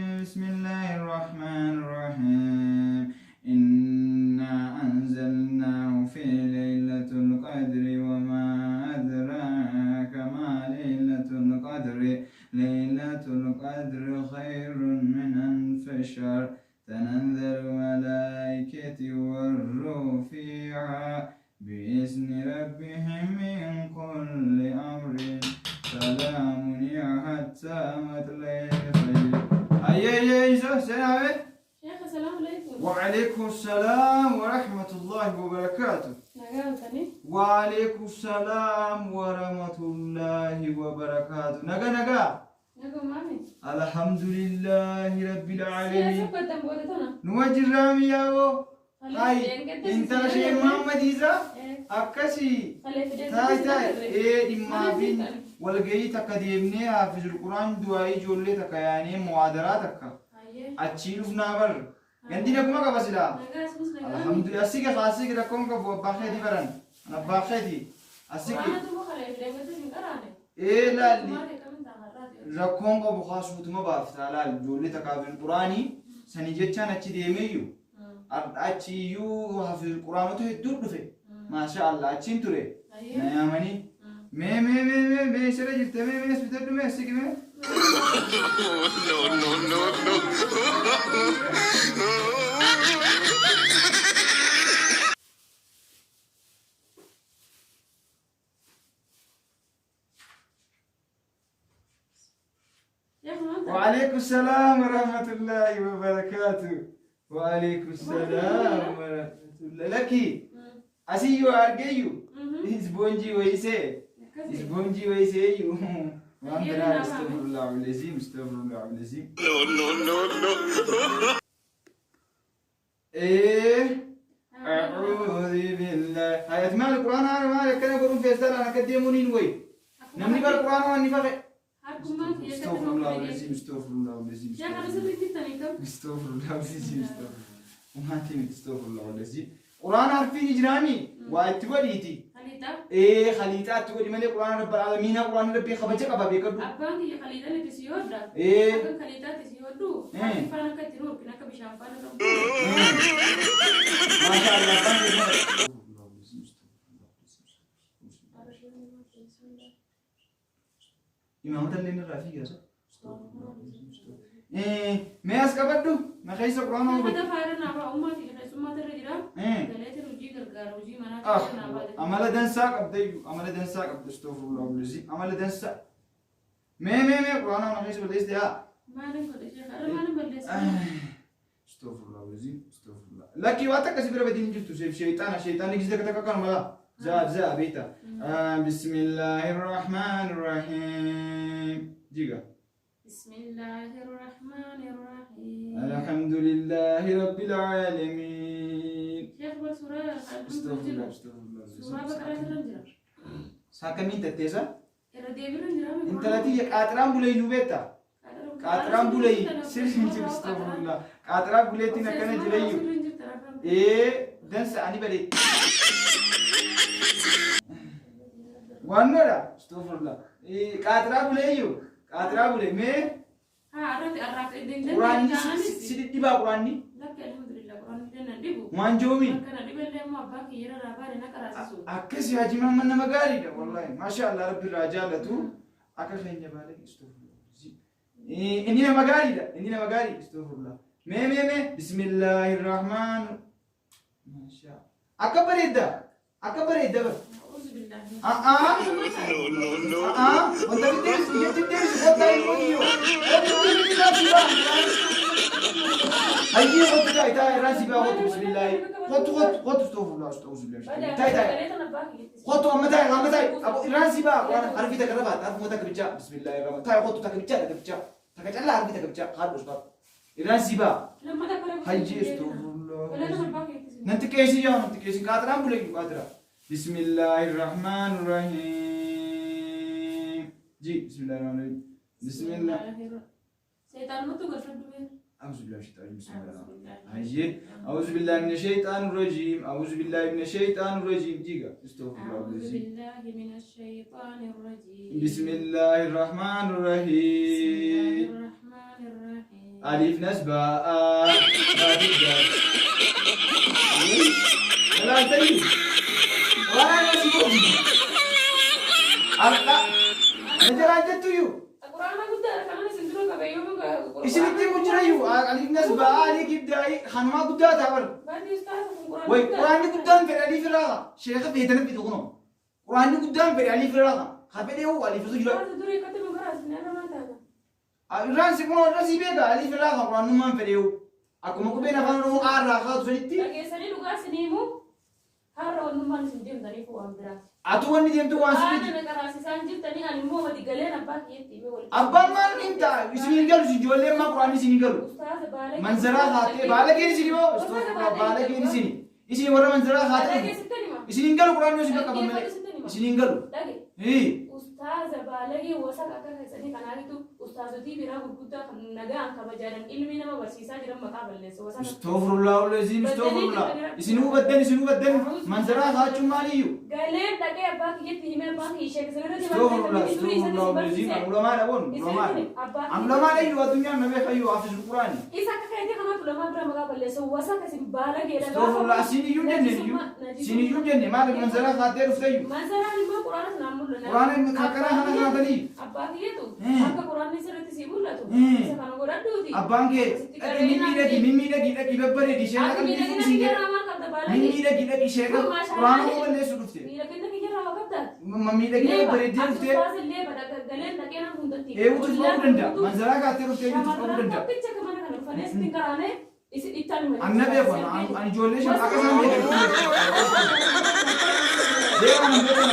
بسم الله الرحمن الرحيم إنا أنزلناه في ليلة القدر وما أدراك ما ليلة القدر ليلة القدر خير من ألف شهر تنزل الملائكة والروح فيها بإذن ربهم من كل أمر سلام هي حتى مطلع الفجر. أي أي سلام. Sheekha, salaamu alaikum. وعليكم السلام ورحمة الله وبركاته. Nagaa bultanii? وعليكم السلام ورحمة الله وبركاته. Naga naga. Nagumaami. الحمد لله رب Siyaasa العالمين. uffatan booda tana. Numa jirraami yaa'oo. Hay, intala shee Muhammad Isa akkasii. Taay taay ee dhimmaafin walgahii takka deemnee haafizul Quraan du'aayii ijoollee takka yaanee muwaadaraa takka achii dhufnaa bar. Gandi naguma qaba silaa. Nagaa asumas nagaa. Alhamdulillah asii gafa asii rakkoon qabu abbaa keetii baran. An abbaa keetii asii Quraana tumu kalee fidee hin qaraane. ee laalli rakkoon qabu kaasuutuma baaftaa laal ijoollee takka haafizul Quraanii sanii jechaan achi deemeeyyu achi iyyuu haafizul Quraanota hedduu dhufe. Maasha Allah achiin ture. Na yaamanii mee mee mee mee mee sirra jirte mee mee as bitadhu mee asii mee. No, no, no, no. وعليكم السلام ورحمة الله وبركاته. وعليكم السلام ورحمة الله. لكي أسيو أرجيو إسبونجي ويسي إسبونجي ويسي وأنا استغفر الله العظيم استغفر الله العظيم. No, no, no, no. إيه أعوذ بالله هاي مال القرآن أنا مالك أنا أقول في أنا كديمونين وي نمني بالقرآن وأني فقط استغفر الله العظيم استغفر الله العظيم استغفر الله العظيم استغفر وما تمت استغفر الله العظيم قرآن عارفين إجرامي وأنت وليتي إيه خليطات تقولي مالي قرآن رب العالمين قرآن ربي خبجك أبا بيكدو Abbaan kiyya khaliixaan itti si hodha. إيه Akka khaliixaatti si hodhu. Eh. Faana akka itti nuurkin akka bishaan faana qabu. ما شاء الله استغفر الله العظيم استغفر الله العظيم إمامة اللي نرى فيها صح؟ استغفر الله العظيم استغفر إيه ما يسكبدو ما خيس قرآن هو Uffata faara naafaa ummaati keessummaatu irra jira. إيه Galeetiin hojii gargaara hojii manaa Ah, keessa naafaa. amala dansaa qabda iyyuu amala dansaa qabda astaghfirullah alazim amala dansaa mee mee mee quraana kana keessa balleessite haa Maalin godhe sheekha? Irra maalin balleessa? astaghfirullah alazim astaghfirullah lakkii waan takka si bira badii hin jirtu seef sheexaana sheexaanni gisa takka takka kanuma laa zaa zaa beekta bismillaahi rahmaan rahiim jiga Bismillahirrahmanirrahiim. alhamdulillahi rabbil aalamiin Sheekh bar suuraa astaghfirullah astaghfirullah suuraa baqaraa irra jira. saakamiin tatteessa Irra deebiirra jira. intala tiyya qaaxiraan buleeyyuu beekta Qaaxiraan bulee sirriin jiru astaghfirullah. Qaaxiraan buleettiin akkana jireeyyu. Ee dansa ani balee. Waannoodha astaghfirullah. Qaaxiraan buleeyyu qaaxiraan bulee mee Haa irratti arraaf quraanni si dhidhibaa quraanni Lakki alhamdulillah quraanni dannan dhibu. waan joomi. Akkana dhiballee immoo abbaan kiyya irra naa na qaraasisu. Akkasii Haji Mahamman nama gaariidha wallahi maasha Allah rabbi irraa jaallatu akka keenya baalee astaghfirullah. Inni nama gaariidha inni nama gaarii astaghfirullah. Mee mee mee bismillahirrahmaan maasha akka bareedda akka bareedda bar. A'uuzu billaahi. A'aa No, no, no. a'aa wanta bitteessu ijatti deebisu kottaa ilmoo kiyyoo. Kottu bismillah sibaa. Hayyee kottu taa'e taa'e irraan sibaa kottu bismillaahi. Kottu kottu kottu astaghfirullah astaghfirullah. Taa'e taa'e. Galeetan abbaa kiyyatti. Kottu amma taa'e amma taa'e abo irraan sibaa waan harfi takka rabaat harfuma takka bichaa bismillaahi rahmaan taa'e kottu takka bichaa takka bichaa takka callaa harfi takka bichaa haadhu usbaa irraan sibaa Lammata bara hayyee astaghfirullah. Galeetan abbaa kiyyatti. Nanti keessa yaa nanti keessa qaaxiraan bulee jiru qaaxira. Bismillahirrahmanirrahiim. Ji bismillahirrahmanirrahiim. Bismillah. Seetaan muttu galfadhu bee. أعوذ بالله من الشيطان الرجيم بسم الله الرحمن الرحيم. هيا أعوذ بالله من الشيطان الرجيم أعوذ بالله من الشيطان الرجيم جيجا استغفر الله أعوذ العظيم. بالله من الشيطان الرجيم. بسم الله الرحمن بسم الرحيم الله الرحمن الرحيم. Aliif nasbaa baadiyyaa. Laaltanii waan asi godhu. Har'a na jalaan jettuyyuu. Quraana guddaadha kanan isin dura qabe yoo Isinitti himu jirayyuu aliif nasbaa alii kibdaa'ii kanumaa guddaa ta'a bara. Badii ustaaza kun quraana Way guddaadha. quraanni guddaan fedhe aliif irraa sheeka feetana fidu kunoo. Quraanni guddaan fedhe aliif irraa ka fedhe hoo aliif irra jira. Ustaaza durii akkatti nu karaasne irra maal taata? Irraan si kunoo irra sii beeka aliif irraa ka quraannummaan fedhe hoo. Akkuma qubeen afaan Oromoo A irraa kaatu sanitti Dhageessanii dhugaa isinii himu har'a wannummaan isin deemtaniif waan biraati. atu wanni deemtu waan Qaana sirriiti. na qaraasisaan jirtanii ani immoo wadi galeen abbaa kiyyatti himee walitti. Abbaan maal hin ta'a isin hin galu ijoolleen maa quraanni isin hin galu. Ustaaza baalagee. Manzaraa haatee baalageen isin hoo baalageen isin isin warra manzaraa haatee Dhageessittan hima. isin hin galu quraanni isin qaqqabu malee isin hin galu. Dhage. Hii. Ustaaza baalagee wasaka akka keessanii kanaatitu ustaazotii biraa gurguddaa kan nagaan kabajaadhan ilmi nama barsiisaa jiran maqaa balleessa wasaka. Astaghfirullah ulazim astaghfirullah. Isin hubaddan isin hubaddan manzaraa haachuun maaliyyuu? Galeen dhaqee abbaa kiyyatti himee abbaan kiyya ishee keessatti Astaghfirullah astaghfirullah ulazim. An ulamaadha boon ulamaadha. An ulamaadha iyyuu addunyaan na beeka iyyuu hafiz quraani. Isa akka keetii kanaatu ulamaa bira maqaa balleessa wasaka isin baalageedha. Astaghfirullah isin iyyuu jenne iyyuu isin iyyuu jenne maaliif manzaraa haattee dhufte iyyuu? Manzaraan immoo quraana sanaan mul'ata. Quraana kakkaraa kana kaatanii Abbaa kiyyeetu akka quraanni sirriitti sii mul'atu. Isa kana godhadhuuti. Abbaan kee dhaqi mimmiidhagi mimmiidhagi dhaqi babbareedi ishee Ati dhaqi miidhagina isin kiyyarraa maal qabda baalagee? mimmiidhagi dhaqi ishee quraana koo balleessu dhufte. Miidhagina kiyyarraa waa qabdaati? Miidhagina babbareeddee Ati dhuftee ustaaza illee galeen dhaqee nama hundatti. eewutu qabuu danda'a. Manzaraa kaattee dhuftee eewutu qabuu Shamarran danda'a. tokkicha mana kana dhufanii asitti karaanee isin ittaan hima. Anna beeku ani ijoollee shan akka isaan beekan. Deemaa nan beekan.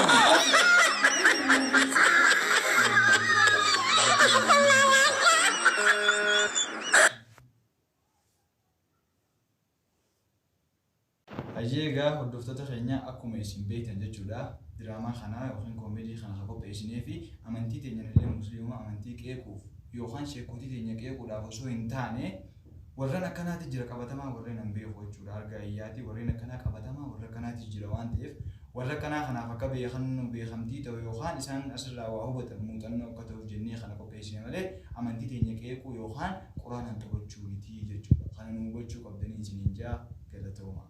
Hayyee egaa hordoftoota keenya akkuma isin beektan jechuudha diraamaa kanaa yookiin koomedii kana kan qopheessinee fi amantii teenya illee musliima amantii qeequuf yookaan sheekotii teenya qeequudhaaf osoo hin taane warreen akkanaati jira qabatamaa warreen hin beeku jechuudha argaa iyyaati warreen akkanaa qabatamaa warra akkanaati jira waan ta'eef warra akkanaa kanaaf akka beekan beekamtii ta'u yookaan isaan asirraa waa hubatan muuxannoo akka ta'uuf jennee kana qopheessine malee amantii teenya qeequu yookaan quraanaan taphachuu miti jechuudha. Kana nu hubachuu qabdanii isiniin jaa galatooma.